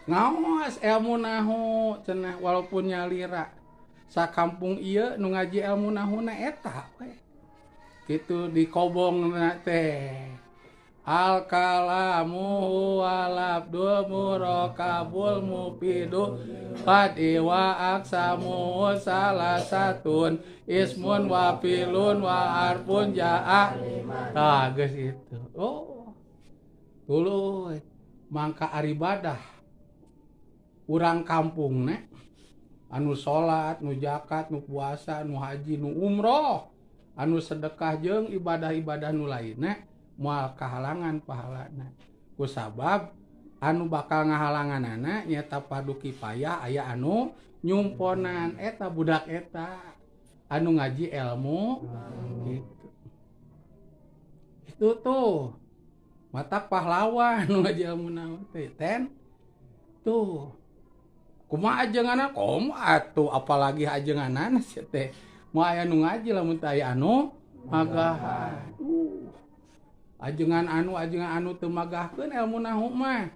Ngaos ilmu nahu cenah walaupun nyalira sakampung ieu nu ngaji ilmu nahuna eta we. Kitu dikobongna teh. Al kalamu walabdul murakabul mufidu qad wa aksamu salasatun ismun wa filun wa harfun jaa. Tah geus itu. Oh. Tuluy mangka aribadah urang kampungna anu salat, nu zakat, nu puasa, nu haji, nu umroh, anu sedekah jeung ibadah-ibadah nu lainna moal kahalangan pahalana. Kusabab anu bakal ngahalanganana nyaeta fardu kifayah aya anu nyumponan eta budak eta anu ngaji ilmu gitu. Itu tuh matak pahlawan nu ngaji ilmu naon teh ten tuh kumaha ajenganna komo atuh apalagi ajenganana sia teh moal aya nu ngaji lamun teu aya anu magahan. Ajengan anu teu magahkeun ilmu nahu mah.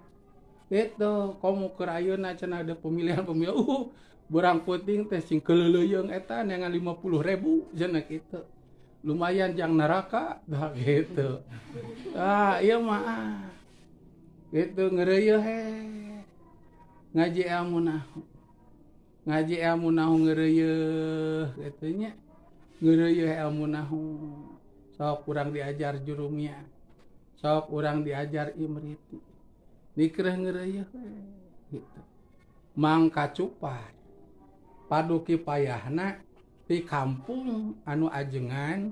Gitu, komo keur ayeuna cenah ada pemilihan-pemilihan berang peuting teh sing keuleuleung eta neangan 50.000 cenah kitu. Lumayan jang neraka dah gitu. Ah, ieu mah gitu ngeureuyeuh he. Ngaji ilmu nahu. Ngaji ilmu nahu ngeureuyeuh kitu nya. Ngeureuyeuh ilmu nahu. Sok urang diajar jurumia. Sok urang diajar imriti. Dikreuh ngeureuyeuh we gitu. Mangka cupar padu kipayahna di kampung anu ajengan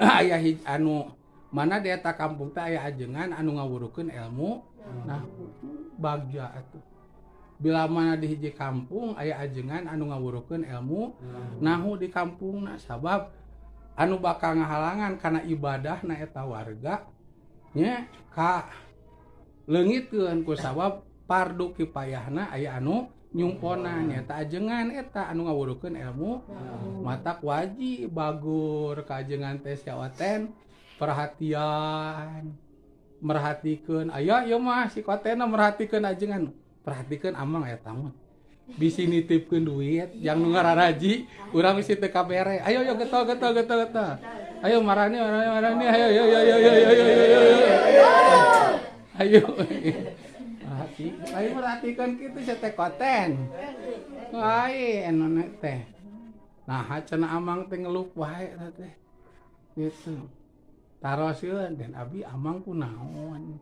aya anu mana di eta kampung teh aya ajengan anu ngawurukeun ilmu nah bagja atuh. Bila mana di hiji kampung aya ajengan anu ngawurukeun ilmu nahu di kampungna sabab anu bakal ngahalangan kana ibadahna eta warga nya ka leungitkeun ku sabab fardu kifayahna aya anu nyumponan nyaeta ajengan eta anu ngawurukeun ilmu matak wajib bagur ka ajengan teh sia oten perhatian merhatikeun aya ieu mah si kotena merhatikeun ajengan perhatikeun amang eta mah bisi nitipkeun duit jang nu ngararaji urang bisi teu kabere ayo yo getol getol getol getol ayo marani marani marani ayo yo yo yo yo yo yo ayo perhati ayo perhatikeun kitu sia teh koten lain anu teh nah cenah amang teh ngelup wae eta teh gitu taroskeun dan abi amang kunaon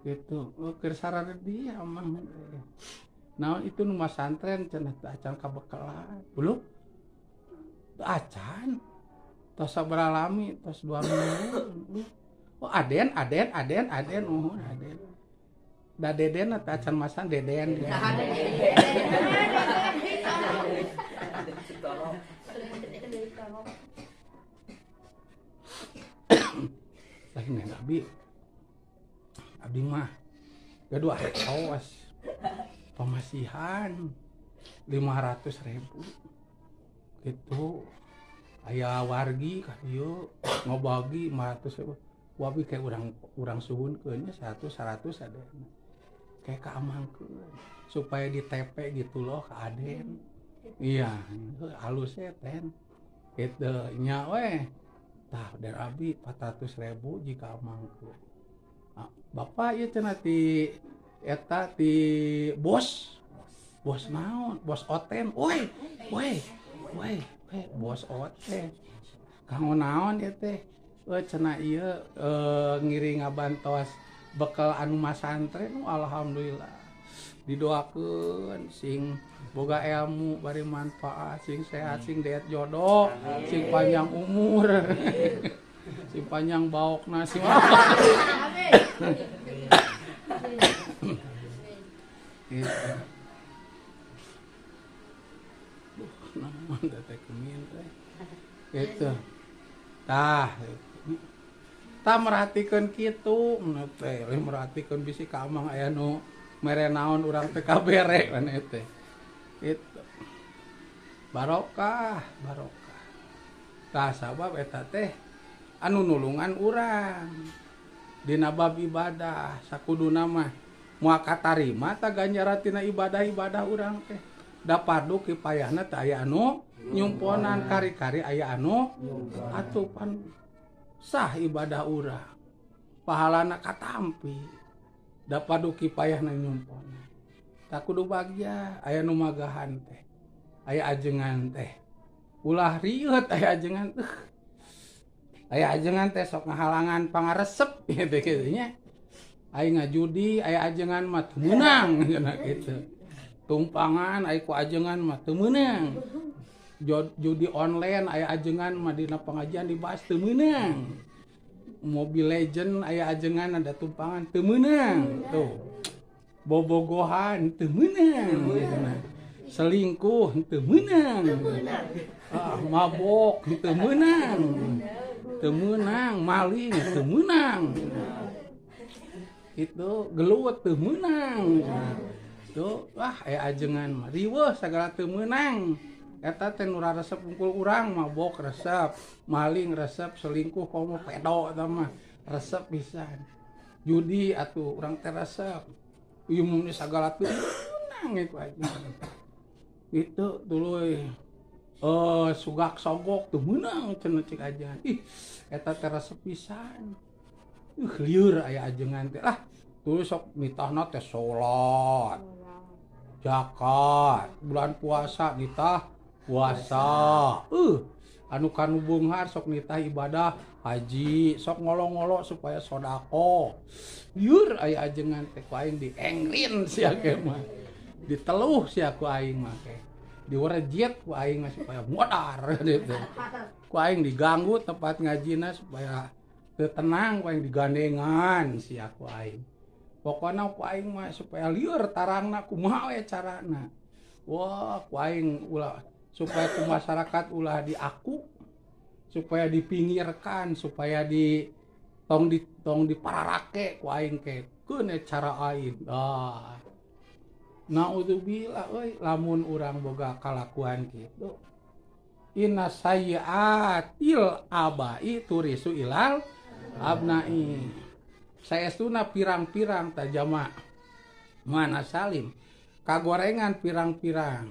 gitu keur sararedi amang naon itu nu masantren cenah teu acan kabekelan belum teu acan tos sabaraha lami tos 2 minggu oh aden aden aden aden nuhun aden da deden teh acan masan deden lain abi abdi mah gaduh awas pemasihan 500.000 gitu aya wargi ka dieu ngabagi 500.000 wabi kayak urang suhunkeun nya 100 100 ada kayak kaamangkeun supaya di TP gitu loh ka aden iya halus ten gitu nya we tah dari abi 400.000 jika amangkeun bapak ieu cenah ti eta ti bos bos naon bos oten woi woi woi bos oten kanggo naon ieu teh cenah ieu ngiring ngabantos bekal anu masantren alhamdulillah didoakeun sing boga ilmu bari manfaat sing sehat sing deet jodoh sing panjang umur sing panjang baokna sing gitu. Naon teh kemin teh gitu tah tah merhatikeun kitu teh merhatikeun bisi ka amang aya nu mere naon urang teh kabere maneh teh gitu barokah barokah tah sabab eta teh anu nulungan urang dina bab ibadah sakuduna mah Moal katarima ta ganjaran tina ibadah-ibadah urang teh. Da fardu kifayahna teh aya anu nyumponan kari-kari aya anu atuh pan sah ibadah urang. Pahalana katampi. Da fardu kifayahna nyumponan. Tak kudu bagja aya nu magahan teh. Aya ajengan teh. Ulah rieut aya ajengan teh. Aya ajengan teh sok ngahalangan pangaresep gitu kitu nya. Aing ngajudi aya ajengan mah teu meunang cenah kitu. Tumpangan aya ku ajengan mah teu meunang. Judi online aya ajengan mah dina pengajian dibahas teu meunang. Mobile Legend aya ajengan ada tumpangan teu meunang. Tuh. Bobogohan teu meunang cenah. Selingkuh teu meunang. Ah, mabok teu meunang. Teu meunang, maling teu meunang. Itu gelut teu meunang. Tuh, wah aya ajengan mah riweuh sagala teu meunang. Eta teh nu raresep unggul urang mabok resep, maling resep, selingkuh komo pedo eta mah resep pisan. Judi atuh urang teh resep. Ieu mun sagala teu meunang ieu ajengan. Itu tuluy sugak sogok teu meunang cenah cik ajengan. Ih, eta teh resep pisan. Lieur aya ajengan teh lah. Tuluy sok nitahna teh salat. Zakat, bulan puasa nitah puasa. Anu kanu beunghar sok nitah ibadah haji, sok ngolo-ngolo supaya sedekah. Lieur aya ajengan teh ku aing diengrin sia ke mah. Diteluh sia ku aing mah ke. Diwerejit ku aing mah supaya modar gitu. Ku aing diganggu tempat ngajina supaya teu tenang, ku aing digandengan sia ku aing. Pokona ku aing mah supaya lieur tarangna kumaha we carana. Wah, ku aing ulah supaya ku masyarakat ulah diaku, supaya dipinggirkan, supaya di tong dipararake ku aing ke keun cara aing. Ah. Naudzubillah euy lamun urang boga kalakuan kitu. Inna sayyiatil abai turisu ilal abnai. Saestuna pirang-pirang tajama mana salim kagorengan pirang-pirang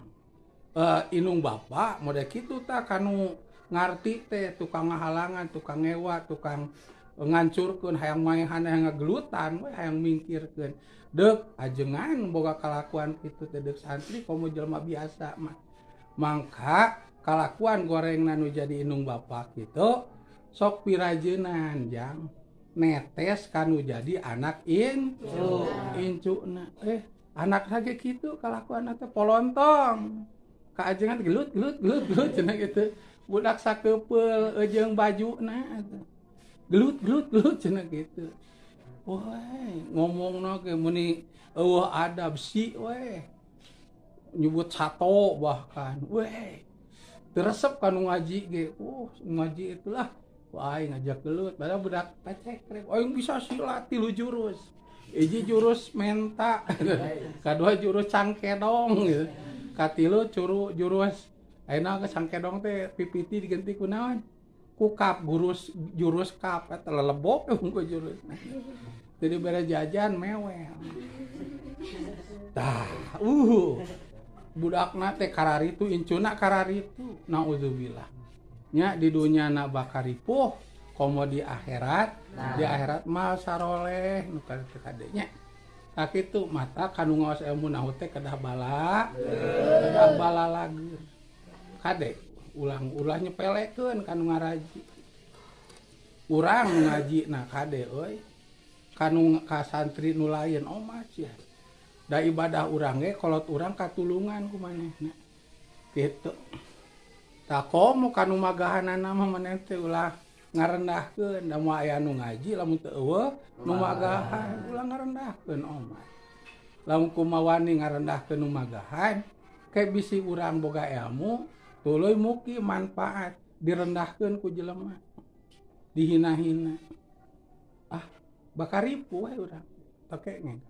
inung bapak mode kitu tah kanu ngarti teh tukang ngahalangan, tukang ngewa, tukang ngancurkeun, hayang maehan, hayang ngagelutan we, hayang mingkirkeun. Deuk ajengan boga kalakuan kitu teh deuk santri komo jelema biasa mah. Mangka kalakuan gorengna nu jadi inung bapak kitu sok pirajeunan jang netes kanu jadi anak incuna. Anak lagi kitu kalakuan teh polontong. Ka ajengan gelut gelut gelut gelut cenah kitu. Budak sakepeul jeung bajuna gelut gelut gelut cenah kitu. Woi, ngomongna ge meuni eueuh adab si we. Nyebut sato bahkan. Weh. Teu resep kanu ngaji ge. Ngaji itulah. Wah, aing ngajak gelut, padahal budak pecek rek. Aing bisa silat 3 jurus. Hiji jurus menta, kadua jurus cangkedong gitu. Katilu jurus ayeuna ke cangkedong teh pipiti diganti ku naon? Ku kap, jurus kap eta lelebok ku jurus. Jadi bere jajan mewel. Tah, budakna teh kararitu, incuna kararitu, naudzubillah. Nya di dunya na bakaripuh komo di akhirat, nah. Di akhirat mal saroleh nu kadenya. Sakitu mata kanu ngaos ilmu nahu teh kedah bala, kedah bala lageun. Kade ulang-ulah nyepelekeun kanu ngaraji. Urang nu ngaji na kade euy. Kanu ka santri nu lain omat sia. Da ibadah urang ge kolot urang katulungan ku manehna. Kitu. Tah komo kanu magahanana mah maneh teh ulah ngarendahkeun, da moal aya nu ngaji lamun teu eueuh nu magahan ulah ngarendahkeun omat. Lamun kumawani ngarendahkeun nu magahan, ke bisi urang boga ilmu tuluy muki manfaat direndahkeun ku jelema. Dihina-hina. Ah, bakaripu we urang. Toke ngeng.